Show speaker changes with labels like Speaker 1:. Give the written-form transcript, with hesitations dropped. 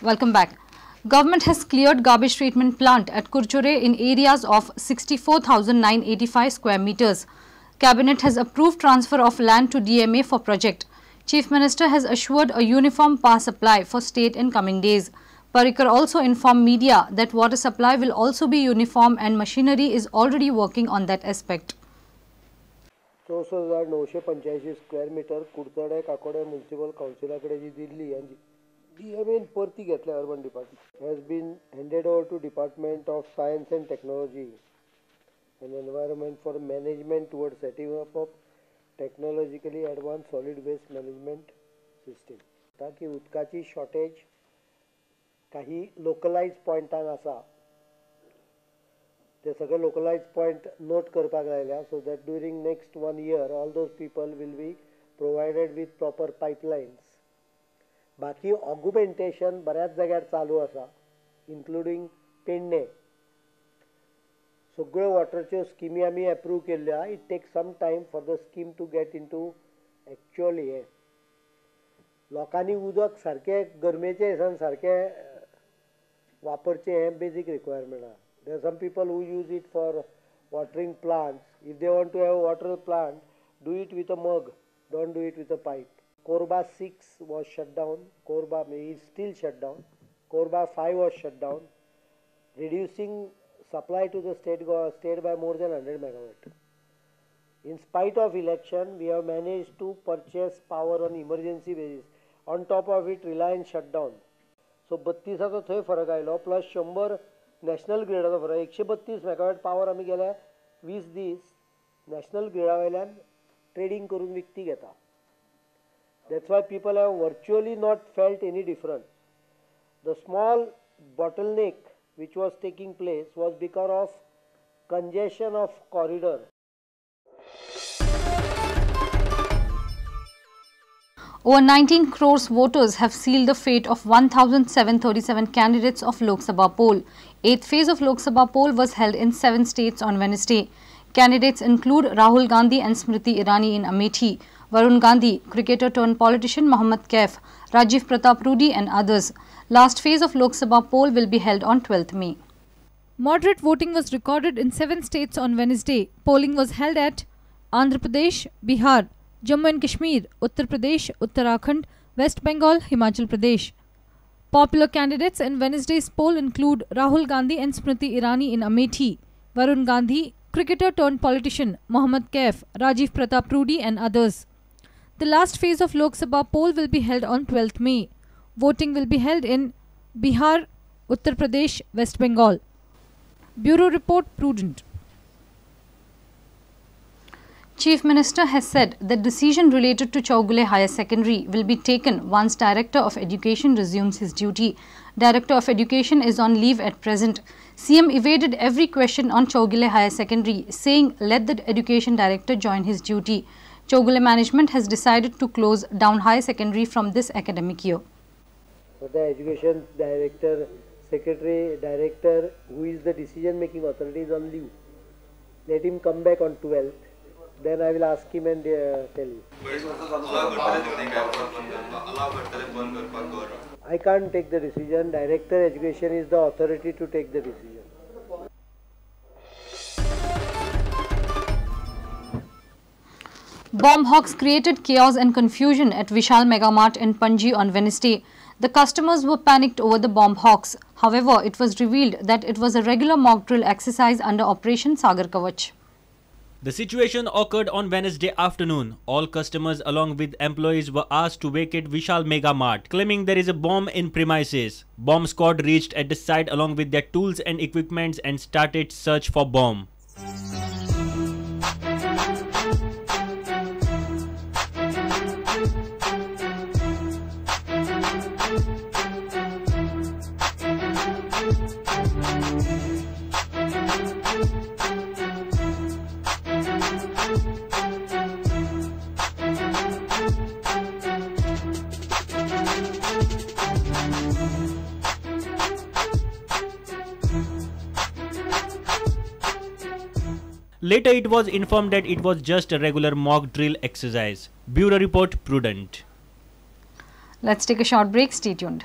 Speaker 1: Welcome back. Government has cleared garbage treatment plant at Curchorem in areas of 64,985 square meters. Cabinet has approved transfer of land to DMA for project. Chief Minister has assured a uniform power supply for state in coming days. Parrikar also informed media that water supply will also be uniform and machinery is already working on that aspect.
Speaker 2: 64,985 square meter Curchorem Kakoda municipal कावन्सिला कडेन जी दिल्ली आनी DMA परती घेतल्या urban department has been handed over to Department of Science and Technology and Environment for management towards setting up of technologically advanced solid waste management system. ताकी उदकाची shortage काही लोकलायज पॉयंटान आसा ते सगळे लोकलायज पॉयंट नोट करपाक लायल्या so that during next 1 year all those people will be provided with proper pipelines. बाकी ऑगुमेंटेशन बऱ्याच जाग्यार चालू आसा इन्क्लुडींग पेडणे. सगळ्यो वॉटरच्यो स्किमी आमी एप्रूव केल्ल्यो आहा. It take some time for the scheme to get into actual हें. लोकांनी उदक सारकें गरमेच्या दिसान सारकें वापरचें हें बेजीक रिक्वायरमेंट आहा. There are some people who use it for watering plants. If they want to have water plant, do it with a mug, don't do it with a pipe. Korba 6 was shut down, Korba is still shut down, Korba 5 was shut down, reducing supply to the state by more than 100 megawatt. In spite of election, we have managed to purchase power on emergency basis. On top of it, Reliance shut down. So 32 थंय फरक आयलो, plus 100 national ग्रिडाचो फरक, 132 megawatt power आमी गेल्या 20 दीस national ग्रिडा वयल्यान trading करून विकती घेता. That's why people have virtually not felt any difference. The small bottleneck which was taking place was because of congestion of corridor.
Speaker 1: Over 19 crores voters have sealed the fate of 1,737 candidates of Lok Sabha poll. 8th phase of Lok Sabha poll was held in 7 states on Wednesday. Candidates include Rahul Gandhi and Smriti Irani in Amethi, Varun Gandhi, cricketer turned politician Mohammad Kaif, Rajiv Pratap Rudy and others. Last phase of Lok Sabha poll will be held on 12th May. Moderate voting was recorded in 7 states on Wednesday. Polling was held at Andhra Pradesh, Bihar, Jammu and Kashmir, Uttar Pradesh, Uttarakhand, West Bengal, Himachal Pradesh. Popular candidates in Wednesday's poll include Rahul Gandhi and Smriti Irani in Amethi, Varun Gandhi, cricketer turned politician Mohammad Kaif, Rajiv Pratap Rudy and others. The last phase of Lok Sabha poll will be held on 12th May. Voting will be held in Bihar, Uttar Pradesh, West Bengal. Bureau Report, Prudent. Chief Minister has said the decision related to Chowgule Higher Secondary will be taken once Director of Education resumes his duty. Director of Education is on leave at present. CM evaded every question on Chowgule Higher Secondary, saying let the Education Director join his duty. Chowgule management has decided to close down Higher Secondary from this academic year.
Speaker 2: For the Education Director, Secretary, Director, who is the decision making authority, is on leave. Let him come back on 12th. Then I will ask him and tell you. I can't take the decision. Director Education is the authority to take the decision.
Speaker 1: Bomb hawks created chaos and confusion at Vishal Megamart in Panji on Wednesday. The customers were panicked over the bomb hawks. However, it was revealed that it was a regular mock drill exercise under Operation Sagar Kavach.
Speaker 3: The situation occurred on Wednesday afternoon. All customers along with employees were asked to vacate Vishal Mega Mart, claiming there is a bomb in premises. Bomb squad reached at the site along with their tools and equipments and started search for bomb. Later it was informed that it was just a regular mock drill exercise. Bureau Report, Prudent.
Speaker 1: Let's take a short break. Stay tuned.